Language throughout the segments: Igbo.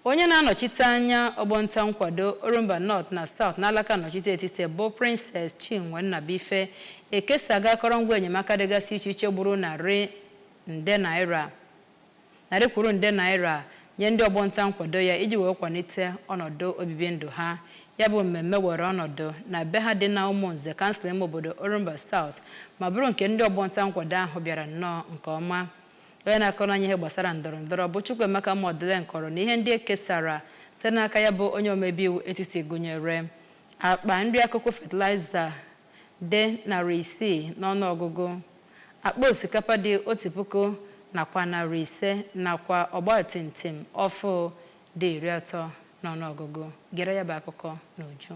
Onye na-anọchite anya ọgbọnta nkwado Orumba North na South n'alaka nnọchite etiti bụ Princess Chinwe Nnabuife ekesago akọrọngwa enyemaka dịgasị iche iche gburu narị nde naira narị kwuru nde naira nye ndị ọgbọnta nkwado ya iji wee kwalite ọnọdụ obibi ndụ ha. Ya bụ mmemme were ọnọdụ na be ha dị na Ụmụnze, kansụl ime obodo Orumba South, ma bụrụ nke ndị ọgbọnta nkwado ahụ bịara nnọọ nke ọma. Onye na-akọrọ anyị ihe gbasara ndọrọ ndọrọ bụ Chukwuemeka Modelen kọrọ na ihe ndị e kesara site n'aka ya bụ onye omebe iwu etiti gụnyere akpa nri akụkụ fertilizer dị 600 n'ọnụọgụgụ, akpa osikapa dị 1,500, nakwa ọgbatumtum ọfụ dị 30 n'ọnụọgụgụ. Gere ya bụ akụkọ n'uju.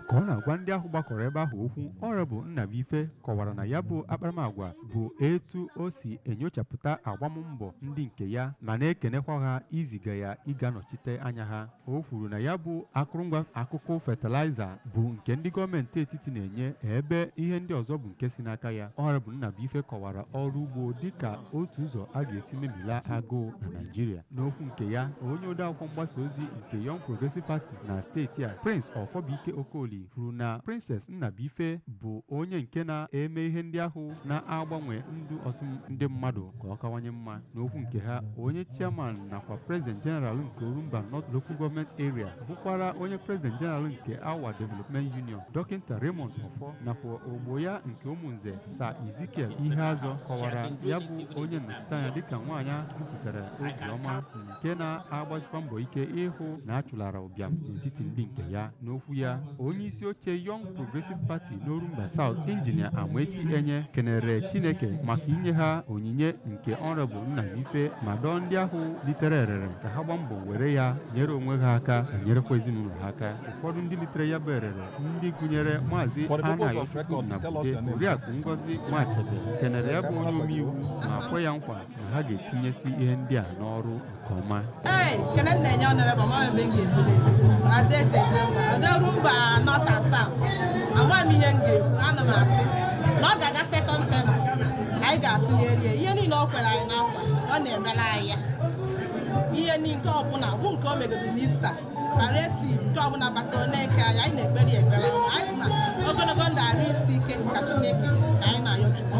Ka ọ na-agwa ndị ahụ gbakọrọ ebe ahụ okwu, Honorable Nnabuife kọwara na ya bụ akparamagwa bụ etu o si enyochapụta agbammbọ ndị nke ya, ma na-ekenekwa ha iziga ya ịga nọchite anya ha. O kwuru na ya bụ akụrụngwa akụkụ fertilizer bụ nke ndị gọọmenti etiti na-enye, ebe ihe ndị ọzọ bụ nke si n'aka ya. Honorable Nnabuife kọwara ọrụ ugbo dịka otu ụzọ a ga-esi memila agụụ na Naịjirịa. N'okwu nke ya, onye odeakwụkwọ mgbasa ozi nke Young Progressive Party na steeti a, Prince Ọfọbụike Okoli, kwuru na Princess Nnabuife bụ onye nke na-eme ihe ndị ahụ na-agbanwe ndụ ọtụtụ ndị mmadụ ka ọ kawanye mma. N'okwu nke ha, onye chairman nakwa President General nke Orumba North Local Government Area, bụkwara onye President General nke Awa Development Union, Dọkịta Raymond Ọfọ, nakwa ogbo ya nke Ụmụnze, Sir Ezekiel Iheazọ, kọwara ya bụ onye nnọchiteanya dịka nwaanyị jupụtara obiọma nke na-agbazikwa mbọ ike ịhụ na a chụlara ụbịam n'etiti ndị nke ya. N'okwu ya, onye isi oche Young Progressive Party n'Orumba South, Injinia Amaechi Enye, kenere Chineke maka inye ha onyinye nke Honorable Nnabuife, ma dọọ ndị ahụ litere erere ka ha gbaa mbọ were ya nyere onwe ha aka ma nyerekwa ezinụlọ ha aka. Ụfọdụ ndị litere ya bụ erere, ndị gụnyere Maazị Anayochukwu Nnabude, Oriakụ Ngozi Nwachebe, kenere ya bụ onye omeiwu ma kwe ya nkwa na ha ga-etinyesi ihe ndị a n'ọrụ nke ọma. Ee, kene m na-enye Honorable ma ebe m ga-ebido ebido. Adaeje Orumba North and South, ama m ihe m ga-ekwu. Ana m asị na ọ ga-aga second tenure, anyị ga-atụnyere ya. Ihe niile o kwere anyị na nkwa, ọ na-emere anyị ya. Ihe nke ọbụla bụ nke o megodo n'Easter palliative, nke ọbụla bata na-eke anyị, anyị na-ekpere ya ekpere. Anyị sị na ogologo ndụ, arụ isi ike ka Chineke ka anyị na-ayọ Chukwu.